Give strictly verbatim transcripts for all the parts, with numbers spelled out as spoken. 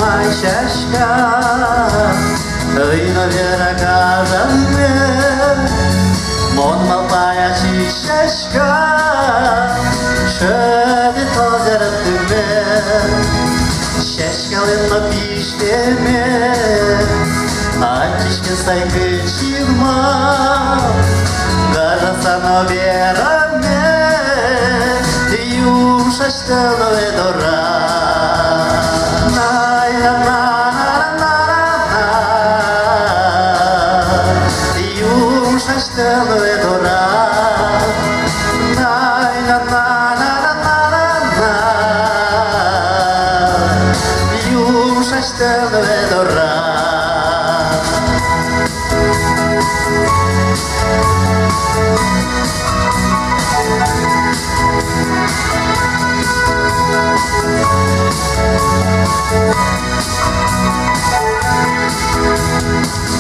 Ай, сяська, ӧй но вера гажанме, мон малпай ачиз сяська, шӧдӥ тозь эретӥме. Сяськалэн но пиштеме, ачиз ке сайкыт синма, гажаса но вераме, юмшась тӧлэ дорад. Най-на-на-на-на-на-на. Юмшась тӧлэ дорад. Най-на-на-на-на-на-на. Юмшась тӧлэ дорад.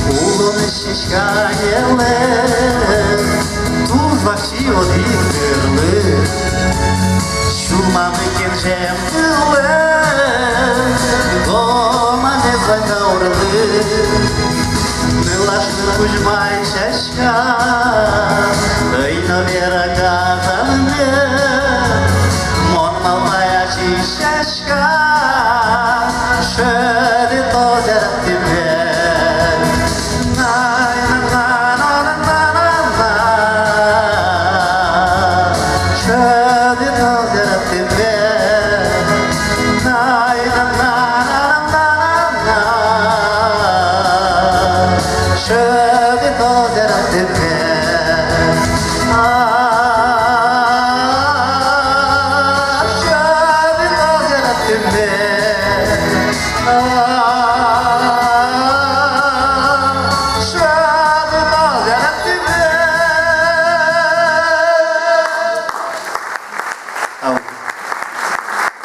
Улонэз сяськаелэн туж вакчи одӥг тырлы. Сюлмамы кенжем тылэ, гоманэз вань та урлы. Нылаш ныл кузьмай сяська, ӧй но вера гажанме, мон малпай ачиз сяська, шӧ